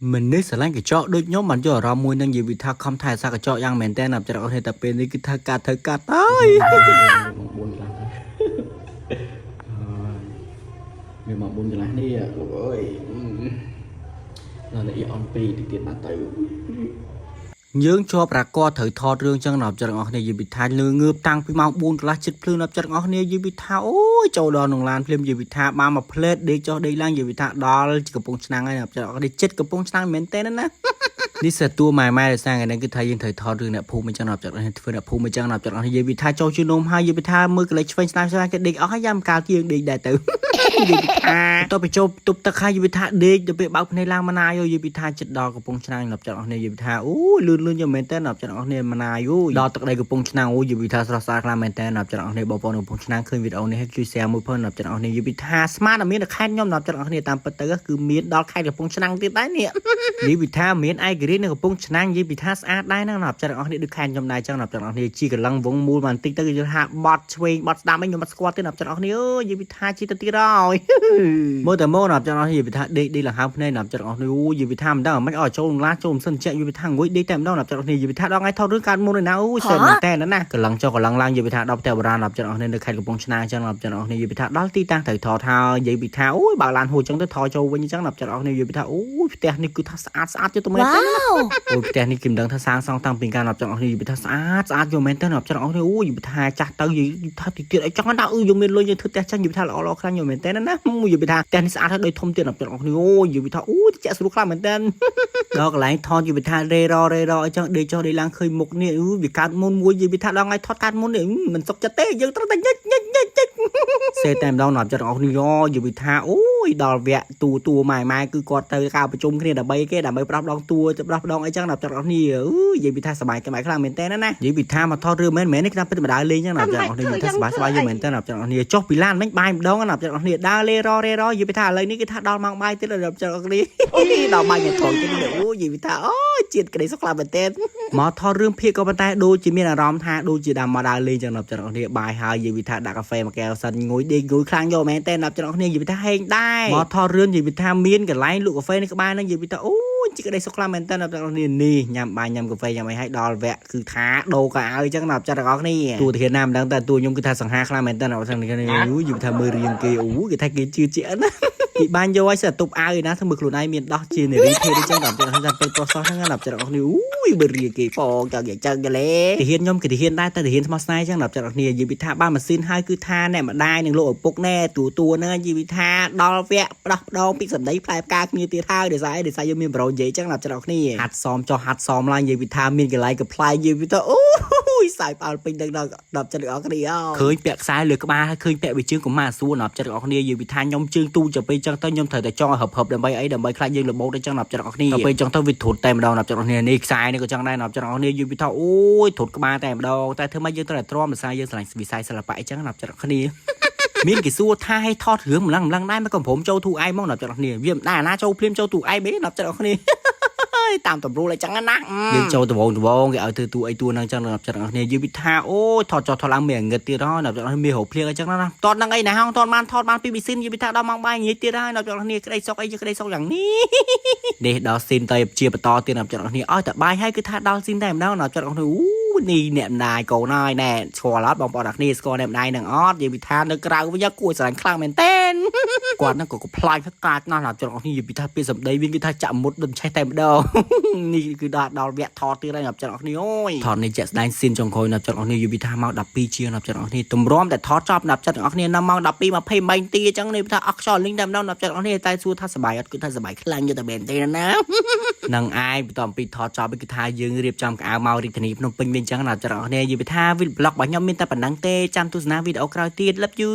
មនុស្សស្រឡាញ់កញ្ចក់ដូចខ្ញុំបានយកអារម្មណ៍មួយនឹងនិយាយវិថាខំថែសាកញ្ចក់យ៉ាងមែនតើណាប់ចិត្តអស់គ្នាតែពេលនេះគឺថាការធ្វើកាត់ហើយម៉ោង4កន្លះហើយមានម៉ោង4កន្លះនេះលោកអើយដល់នេះអន2តិចទៀតបាត់ទៅយើងជាប់រាកត្រូវថតរឿងចឹងដល់ចិត្តទាំងអស់គ្នាយីវិថាលឺងើបតាំងពីម៉ោង4កន្លះចិត្តភ្លឺដល់ចិត្តទាំងអស់គ្នាយីវិថាអូយចូលដល់ក្នុងឡានភ្លាមយីវិថាបានមកផ្លេតដេកចុះដេកឡើងយីវិថាដល់កំពង់ឆ្នាំងហើយដល់ចិត្តទាំងអស់គ្នាចិត្តកំពង់ឆ្នាំងមែនទេណា នេះសិតតួម៉ែម៉ែដោយសារថ្ងៃនេះគឺថាយើងត្រូវថតរឿងអ្នកភូមិអញ្ចឹងដល់ចិត្តធ្វើអ្នកភូមិអញ្ចឹងដល់ចិត្តនិយាយវិថាចូលជឿនំហើយនិយាយវិថាមើលកលេចឆ្វេងស្ដាំស្ដាំគេដេកអស់ហើយយ៉ាំកាលជាងដេកដែរទៅ និយាយវិថាតទៅไปចូលទប់ទឹកហើយនិយាយវិថាដេកទៅពេលបើកភ្នែកឡើងម៉ណាយនិយាយវិថាចិត្តដល់កំពង់ឆ្នាំងដល់ចិត្តអស់នេះនិយាយវិថាអូយលឿនលឿនយ៉ាងមែនតើដល់ចិត្តអស់នេះម៉ណាយអូយដល់ទឹកដីកំពង់ឆ្នាំងអូយនិយាយវិថាស្រស់ស្អាតខ្លាំងមែនតើដល់ចិត្តអស់នេះបងប្អូនកំពង់ឆ្នាំងឃើញវីដេអូនេះហើយជួយ share មួយផងដល់ចិត្តអស់នេះនិយាយវិថាស្មានតែមានតែខេត្តខ្ញុំដល់ចិត្តអស់នេះតាមពិតទៅគឺមានដល់ខេត្តកំពង់ឆ្នាំងទៀតដែរនេះ នេះវិថាមានឯករាជ្យនៅកំពង់ឆ្នាំងនិយាយវិថាស្អាតដែរហ្នឹងណាចិត្តទាំងអស់នេះដូចខែខ្ញុំដែរចឹងណាចិត្តទាំងអស់នេះជីកលឹងវងមូលបន្តិចទៅគឺថាបត់ឆ្វេងបត់ស្ដាំអីខ្ញុំអត់ស្គាល់ទេណាចិត្តទាំងអស់នេះអើយនិយាយវិថាជីទៅទៀតហើយ មើលតែមកណាចិត្តទាំងអស់នេះនិយាយវិថាដេកដេកលង្ហើមភ្នែកណាចិត្តទាំងអស់នេះអូយនិយាយវិថាមិនដឹងមិនអោយចូលឡាចូលមិនសិនជានិយាយវិថាងុយដេកតែម្ដងណាចិត្តទាំងអស់នេះនិយាយវិថាដល់ថ្ងៃថតរឿងកើតមុនឯណាអូយសែនមែនតែណាកលឹងចុះកលឹងឡើងនិយាយវិថាដល់ផ្ទះបុរាណណាចិត្តទាំងអស់នេះនៅខេត្តកំពង់ឆ្នាំងចឹងណាចិត្តទាំងអស់នេះនិយាយវិថាដល់ទីតាំងត្រូវថតហើយនិយាយវិថាអូយបើឡានហួចចឹងទៅថតចូលវិញចឹងណាចិត្តទាំងអស់នេះនិយាយវិថាអូយផ្ទះនេះគឺថាស្អាតស្អាតទៀតទៅមែនទេ អូយផ្ទះនេះគេមិនដឹងថាសាងសង់តាំងពីកាលណាប់ចង់អស់នេះវាថាស្អាតស្អាតយកមែនតើណាប់ចង់អស់នេះអូយវាថាចាស់ទៅយថាទីទៀតអីចង់ណាអឺយកមានលុយយើងធ្វើផ្ទះចាស់យថាល្អល្អខ្លាំងយកមែនតើណាយវាថាផ្ទះនេះស្អាតហើយដូចធំទៀតណាប់ចង់អស់នេះអូយវាថាអូយចាក់ស្រួលខ្លាំងមែនតើដល់កន្លែងថតយវាថារេររេរអីចឹងដេកចុះដេកឡើងឃើញមុខនេះអឺវាកើតមុនមួយយវាថាដល់ថ្ងៃថតកើតមុននេះមិនសុខចិត្តទេយើងត្រូវតែញិចញិចញិចញិចសេតែម្ដងណាប់ចិត្តអស់នេះយោយវាថាអូយដល់វគ្គទូតួម៉ែម៉ែគឺគាត់ទៅការប្រជុំគ្នាដើម្បីគេដើម្បីផ្ដោះផ្ដងតួទៅផ្ដោះផ្ដងអីចឹងណាប់ចិត្តអស់នេះអឺនិយាយពីថាសบายក្បែរខ្លាំងមែនតើណានិយាយពីថាមកថតរឿងមែនមែននេះតាមពិតមកដើរលេងចឹងណាប់ចិត្តអស់នេះនិយាយថាសบายសบายយមែនតើណាប់ចិត្តអស់នេះចុះពីឡានមិញបាយម្ដងណាប់ចិត្តអស់នេះដើរលេររេរនិយាយពីថាឥឡូវនេះគឺថាដល់ម៉ោងបាយទៀតណាប់ចិត្តអស់នេះដល់បាយញ៉ាំថងទៀតអូនិយាយពីថាអូជាតិក្តីសុខខ្លាំងមែនតើមកថតរឿងភាគក៏ប៉ុន្តែដូចជាមានអារម្មណ៍ថាដូចជាដើមមកដើរលេងចឹងណាប់ចិត្តអស់នេះបាយហើយនិយាយពីថាដាក់កាហ្វេមួយកែវសិនងុយដេកងុយខ្លាំងយកមែនតើណាប់ចិត្តអស់នេះនិយាយពីថាហេងដែរមកថតរឿងនិយាយពីថាមានកន្លែងលក់កាហ្វេនៅក្បែរហ្នឹងនិយាយពីថាអូជាក្តីសុខខ្លាំងមែនតើណាប់ចិត្តអស់នេះនេះញ៉ាំបាយញ៉ាំកាហ្វេញ៉ាំអីហើយដល់វគ្គគឺថាដូរកៅអៅចឹងណាប់ចិត្តទាំងអស់គ្នាតួធានណាមិនដឹងតែតួខ្ញុំគឺថាសង្ហាខ្លាំងមែនតើណាប់ចិត្តនេះនិយាយថាមើលរៀងគេអូគេថាគេជឿជាក់ណា គេបានយកឲ្យសិតទប់អាវឯណាធ្វើមើលខ្លួនឯងមានដោះជានារីភេទអញ្ចឹងដល់ចិត្តថាពេលប្រុសសោះហ្នឹងដល់ចិត្តអស់គ្នាអូយបើរៀគេផងចង់យ៉ាងចឹងកលេទាហានខ្ញុំគេទាហានដែរតែទាហានស្មោះស្នេហ៍អញ្ចឹងដល់ចិត្តអស់គ្នានិយាយពីថាបានម៉ាស៊ីនហើយគឺថាអ្នកម្ដាយនិងលោកឪពុកណែទូតួហ្នឹងនិយាយពីថាដល់វគ្គផ្ដោះផ្ដងពីសម្ដីផ្លែផ្កាគ្នាទៀតហើយដោយសារអីដោយសារយើងមានប្រូនិយាយអញ្ចឹងដល់ចិត្តអស់គ្នាហាត់សមចុះហាត់សមឡើងនិយាយពីថាមានកន្លែងកំ pl ែងនិយាយពីថាអូយសាយផ្អើលពេញដល់ដល់ចិត្តអស់គ្នាឃើញពាក់ខ្សែលើក្បាលហើយឃើញពាក់វាជើងកុំមកសួរដល់ចិត្តអស់គ្នានិយាយពីថាខ្ញុំជើងទូចទៅពេលចឹងទៅខ្ញុំត្រូវតែចង់ឲ្យហឹបហឹបដើម្បីអីដើម្បីខ្លាចយើងរបូតអញ្ចឹងដល់ចិត្តអស់គ្នាដល់ពេលចឹងទៅវាត្រុតតែម្ដងដល់ចិត្តអស់គ្នានេះខ្សែនេះក៏ចឹងដែរដល់ចិត្តអស់គ្នានិយាយពីថាអូយត្រុតក្បាលតែម្ដងតែធ្វើម៉េចយើងត្រូវតែទ្រាំដោយសារយើងស្រឡាញ់វិស័យសិល្បៈអញ្ចឹងដល់ចិត្តអស់គ្នា មានគេសួរថាឲ្យថតរឿងម្លឹងម្លឹងដែរមកកំព្រមចូលទូឯងមកដល់ចិត្តអស់គ្នាវាមិនដែរណាចូលភ្លាមចូលទូឯងទេដល់ចិត្តអស់គ្នា តាមតម្រួលអីចឹងណាយើងចូលដវងដវងគេឲ្យធ្វើតួអីតួហ្នឹងចឹងដល់ចិត្តអស់គ្នាយីវិថាអូយថតចុះថតឡើងមានងឹតទៀតហើយដល់ចិត្តអស់មានរោភ្លៀងអីចឹងណាតតហ្នឹងអីណាហងតតបានថតបានពីប៊ីស៊ីនយីវិថាដល់ម៉ោងបាយងាយទៀតហើយដល់ចិត្តអស់គ្នាក្តីសុកអីជាក្តីសុកយ៉ាងនេះនេះដល់ស៊ីនទៅជាបន្តទៀតដល់ចិត្តអស់គ្នាឲ្យតែបាយហើយគឺថាដល់ស៊ីនតែម្ដងដល់ចិត្តអស់គ្នាអូនេះអ្នកម្ដាយកូនហើយណែស្គាល់អត់បងប្អូនអរគ្នាស្គាល់អ្នកម្ដាយនឹងអត់យីវិថានៅក្រៅវិញគួរស្រឡាញ់ខ្លាំងមែនតើគាត់ហ្នឹងក៏កំ pl ាញ់កាចណាស់ដល់ចិត្តអស់គ្នាយីវិថាពីសម្ដីវិញគឺថាចាក់មុតដូចឆេះតែម្ដង នេះគឺដល់ដល់វគ្គថតទៀតហើយដល់ចិត្តអស់គ្នាអូយថតនេះជាក់ស្ដែងស៊ីនចុងក្រោយដល់ចិត្តអស់គ្នាយីវិថាមក12ជាងដល់ចិត្តអស់គ្នាទម្រាំតែថតចប់ដល់ចិត្តអស់គ្នានៅម៉ោង12:23នាទីអញ្ចឹងនេះថាអស់ខ្យល់លីងតែម្ដងដល់ចិត្តអស់គ្នាតែសួរថាសប្បាយអត់គឺថាសប្បាយខ្លាំងយល់តែមែនទេណា នឹងឯងបន្ទាប់ពីថតចប់គឺថាយើងរៀបចំកៅអៅមករាជធានីភ្នំពេញវិញអញ្ចឹងណាចិត្តអស់គ្នាយីវិថាវីដេអូ vlog របស់ខ្ញុំមានតែប៉ុណ្ណឹងទេចាំទស្សនាវីដេអូក្រោយទៀត Love you.